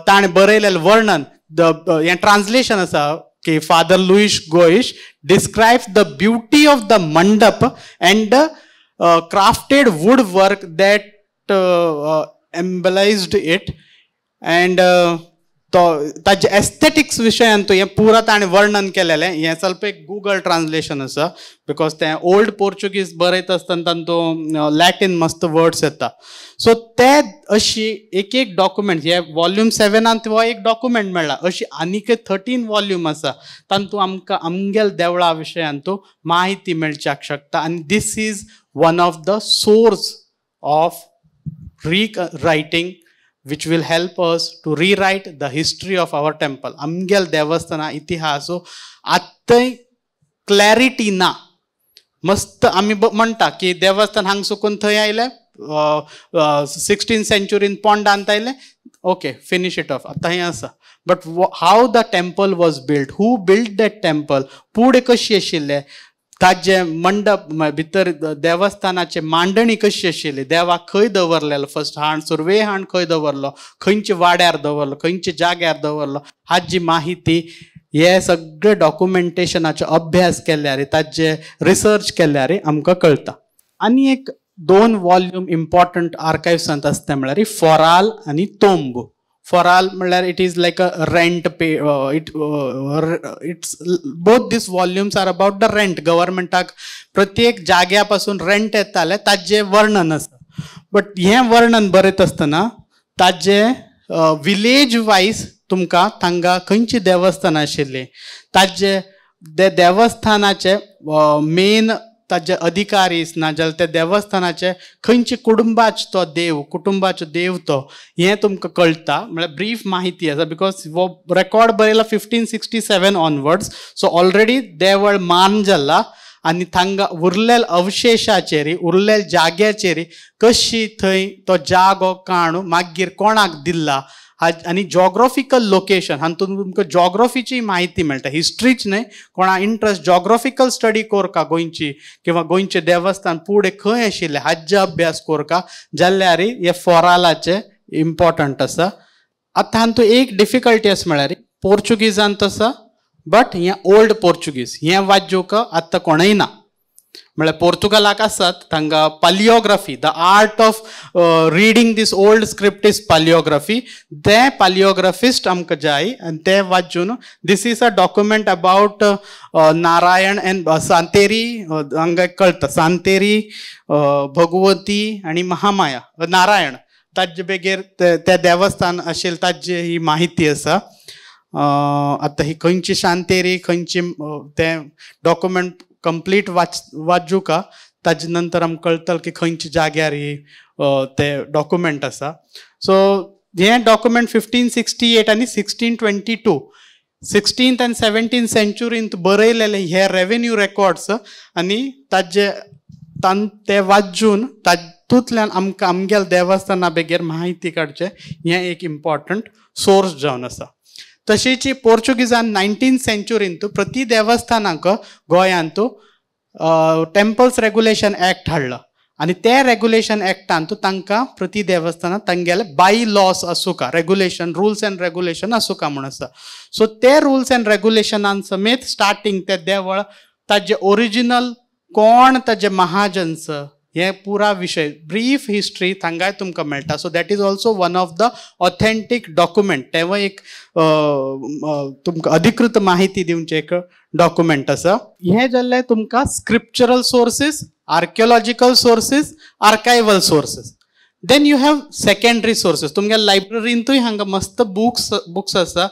Speaker 1: ताणें बरयलेलें वर्णन हें ट्रान्सलेशन आसा की Father Luis Gois describes the beauty of the mandap and the crafted woodwork that embellished it and तो ताजे एस्थेटिक्स विशयांत हें पुरा ताणें वर्णन केलेलें. हें ಸ್ವಲ್ಪ एक गुगल ट्रान्सलेशन आसा because तें ओल्ड पोर्चुगीज बरयता आसतना तातूंत लॅटीन मस्त वर्ड्स येता. सो ते अशी एक एक डॉक्युमेंट हे वॉल्यूम 7 हो एक डॉक्युमेंट मेळ्ळा अशी आनीक 13 वॉल्यूम आसा तातूंत आमकां आमगेल देवळा विशयांत माहिती मेळच्याक शकता आनी this is one of the source of rewriting which will help us to rewrite the history of our temple. आमगेल देवस्थाना इतिहास आतां क्लॅरिटी ना मस्त आमी म्हणटा की देवस्थान हांग सुकून थंय आयलें 16th सेंचुरीन पोंडांत आयलें ओके फिनीश it of आतां हें आसा. But how the temple was built who built that temple पुढे कशी आशिल्लें ताजे मंडप भितर देवस्थानाचे मांडणी कशी आशिल्ली देवाक खंय दवरलेलो फर्स्ट हांड सुरवे हांड खंय दवरलो खंयच्या वाड्यार दवरलो खंयच्या जाग्यार दवरलो हाजी माहिती हे सगळे डॉक्युमेंटेशनाचो अभ्यास केल्यार ताजे रिसर्च केल्यार आमकां कळटा. आनी एक 2 वॉल्यूम इम्पॉर्टंट आर्कायव्सांत आसता म्हळ्यार फोराल आनी तोंब. फोराल म्हळ्यार it is like a rent pay it's both these volumes are about the rent. गव्हर्मेंटाक प्रत्येक जाग्या पासून रेंट येतालें ताजें वर्णन आसा. बट हें वर्णन बरयता आसतना ताजें विलेज वायज तुमकां थांगा खंयची देवस्थान आशिल्लीं ताजे ते देवस्थानाचे मेन ताजे अधिकारी ना जाल्यार त्या देवस्थानाचे खंयचे कुटुंबाचो तो देव, कुटुंबाचो देव तो, हें तुमकां कळटा. म्हळ्यार ब्रीफ माहिती आसा because हो रेकॉर्ड बरयला 1567 ऑनवर्ड्स. सो ऑलरेडी देवळ मान जाला आनी थांगा उरलेल अवशेशाचेर, उरलेल जाग्याचेर कशी थंय तो जागो काणू मागीर कोणाक दिल्ला आनी जॉग्राफिकल लोकेशन हातूंत तुमकां जॉग्राफीची म्हायती मेळटा. हिस्ट्रीच न्हय, कोणा इंट्रस्ट जॉग्राफिकल स्टडी कोरका गोंयची किंवा गोंयचें देवस्थान फुडें खंय आशिल्लें हाजो अभ्यास कोरका जाल्यार हे फोरालाचें इम्पोर्टंट आसा. आतां हातूंत एक डिफिकल्टी आसा म्हळ्यार पोर्चुगीजान आसा बट हें ओल्ड पोर्चुगीज हें वाजोवंक आतां कोणूय ना. म्हळ्यार पोर्तुगालाक आसात तांकां palaeography, the art of reading this old script is palaeography. ते पालियोग्राफिस्ट आमकां जाय आनी ते वाचून this is a document about Narayan and Santeri, हांगा कळटा सांतेरी, भगवती आनी महामाया नारायण ताजे बेगीर त्या देवस्थान आशिल्लें ताजी ही माहिती आसा. आतां ही खंयची शांतेरी खंयची तें डॉक्युमेंट कंप्लीट वाचूका ताजे नंतर आमकां कळटलें की खंयच्या जाग्यार ही ते डॉक्युमेंट आसा. सो हें डॉक्युमेंट 1568 आनी 1622, 16th आनी 17th सेंचुरींत बरयलेले हे रेवेन्यू रेकॉर्ड्स आनी ताजे ते वाचून तातूंतल्यान आमकां आमगेल्या देवस्थाना बेगीर म्हायती काडचें हें एक इम्पॉर्टंट सोर्स जावन आसा. तशीच पोर्चुगीजान 19th सेंचुरींत प्रति देवस्थानाक गोंयांत टेम्पल्स रेगुलेशन एक्ट हाडलो आनी ते रेगुलेशन एक्टांत तांकां प्रति देवस्थानाक तांगेले बाय लॉस आसूका, रेगुलेशन, रुल्स एंड रेगुलेशन आसूका म्हूण आसा. सो ते रुल्स एंड रेगुलेशनान समेत स्टार्टींग ते देवळ ताजे ओरिजिनल कोण ताजे महाजन्स हे पुरा विशय ब्रीफ हिस्ट्री थांगाय तुमकां मेळटा. So that is also one of the authentic document. तेवूय एक तुमकां अधिकृत माहिती दिवचें एक डॉक्युमेंट आसा. हें जाल्लें तुमकां scriptural sources, archaeological sources, archival sources. Then you have secondary sources. तुमगे लायब्ररींतूय हांगा मस्त बुक्स आसा.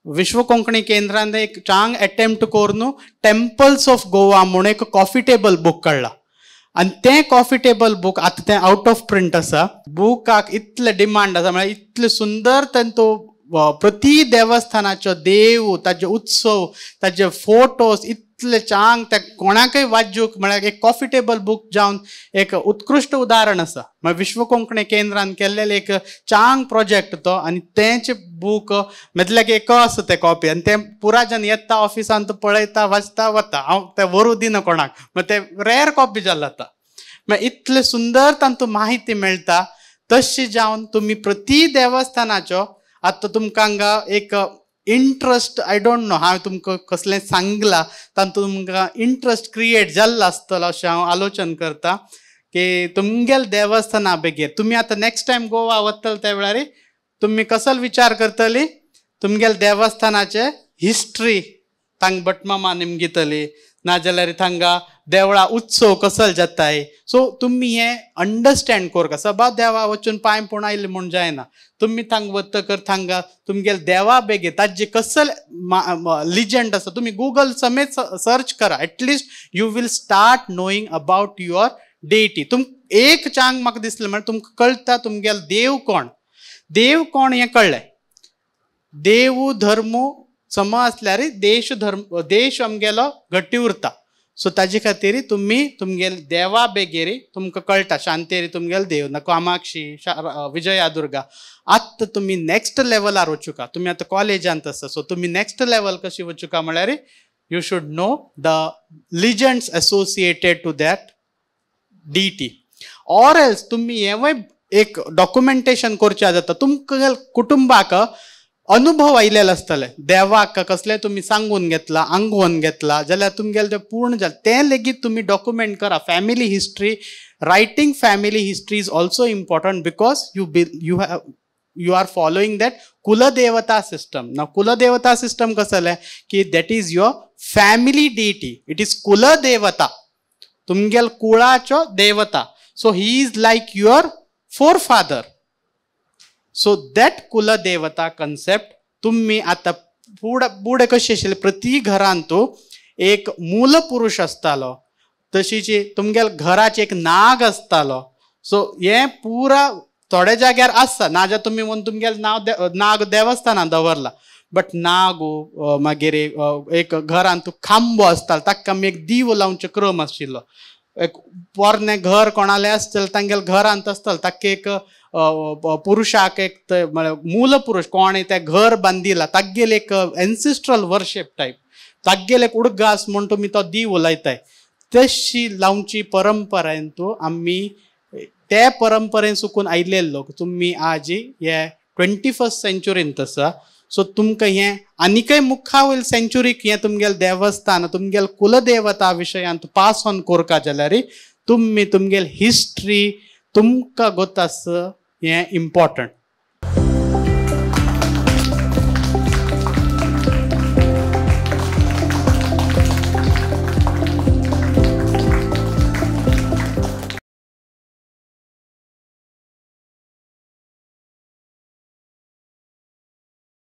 Speaker 1: विश्व कोंकणी केंद्रान एक चांग एटेम्प्ट करून टेम्पल्स ऑफ गोवा म्हूण एक कॉफी टेबल बूक काडला आनी तें कॉफी टेबल बूक आतां तें आवट ऑफ प्रिंट आसा. बुकाक इतलें डिमांड आसा, म्हळ्यार इतलें सुंदर तांचो प्रति देवस्थानाचो देव, ताजे उत्सव, ताजे फोटोज इतले चांग त्या कोणाकय वाजूंक म्हळ्यार एक कॉफी टेबल बूक जावन एक उत्कृश्ट उदाहरण आसा. म्हळ्यार विश्व कोंकणी केंद्रान केल्लें एक चांग प्रोजेक्ट तो आनी तेंच बूक म्हटल्यार एक आसा तें कॉपी आनी तें पुरा जन येता ऑफिसांत पळयता, वाचता, वता. हांव तें व्हरूं दिना कोणाक, मागीर तें रेर कॉपी जालें आतां. मागीर इतलें सुंदर तांतूं माहिती मेळटा. तशें जावन तुमी प्रति देवस्थानाचो आतां तुमकां हांगा एक इंट्रस्ट, I don't know हांवें तुमकां कसलें सांगलां तातूंत तुमकां इंट्रस्ट क्रिएट जाल्लो आसतलो अशें हांव आलोचन करता की तुमगेले देवस्थाना बेगीर तुमी आतां नेक्स्ट टायम गोवा वतले त्या वेळार तुमी कसलो विचार करतली, तुमगेले देवस्थानाचे हिस्ट्री थांग भटमामा निमगितली नाजाल्यार थांगा देवळा उत्सव कसल जाताय. सो तुमी हें अंडरस्टँड कोरका. सभा देवा वचून पांय पोण आयले म्हूण जायना, तुमी थांग वतकर थांगा तुमगेले देवा बेगीर ताजे कसल लिजंड आसा तुमी गुगल समेत सर्च करा. At least you will start knowing about your deity. तुम एक चांग म्हाका दिसलें म्हळ्यार तुमकां कळटा तुमगेलो देव कोण, देव कोण हें कळ्ळें. देव धर्म सम आसल्यार देश धर्म देश आमगेलो घट्टी उरता. सो ताजे खातीर तुमी तुमगेले देवा बेगीर तुमकां कळटा शांतेरी तुमगेले देव ना कामाक्षी, विजयादुर्गा. आतां तुमी नेक्स्ट लेवलार वचुका, तुमी आतां कॉलेजांत आसा सो तुमी नेक्स्ट लेवल कशी वचुका म्हळ्यार you should know the legends associated to that deity. Or else तुमी हेंवूय एक डॉक्युमेंटेशन करचें जाता. तुमकां कुटुंबाक अनुभव आयिल्ले आसतले देवाक कसलें तुमी सांगून घेतला, आंगोवन घेतला जाल्यार तुमगेलें तें पूर्ण जालें तें लेगीत तुमी डॉक्युमेंट करा. Family history, writing family history is also important because you are following that kuldevata system. ना कुलदेवता सिस्टम कसलें की that is your family deity, it is kuldevata, तुमगेल कुळाचो देवता. So he is like your forefather. So that kuldevata concept तुम्ही आतां फुडें कशें आशिल्लें प्रति घरांत एक मूलपुरुष आसतालो, तशीच तुमगेल घराचे एक नाग आसतालो. सो हें पुरा थोड्या जाग्यार आसता, नाजाल्यार तुमी म्हणून तुमगेल नांव नाग देवस्थानान दवरला, बट नाग मागीर एक घरांत खांबो आसतालो ताका आमी एक दिव लावचो क्रम आशिल्लो. एक पोरणें घर कोणालें आसतलें तांगेले घरांत आसतालो ताका एक पुरुशाक एक म्हळ्यार मूल पुरुश कोणें तें घर बांदिलां तागेलें एक एन्सिस्ट्रल वर्शीप टायप तागेलें एक उडगास म्हूण तुमी तो दीव लायताय. तशी लावची परंपरेन तूं आमी ते परंपरेन सुकून आयिल्ले लोक तुमी आज हे 21st सेंचुरींत आसा. सो तुमकां हें आनीकय मुखा वयल सेंचुरीक हें तुमगेलें देवस्थान तुमगेलें कुलदेवता विशयांत पास ऑन कोरका जाल्यार तुमी तुमगेली हिस्ट्री तुमकां गोत आसा हें इम्पॉर्टंट.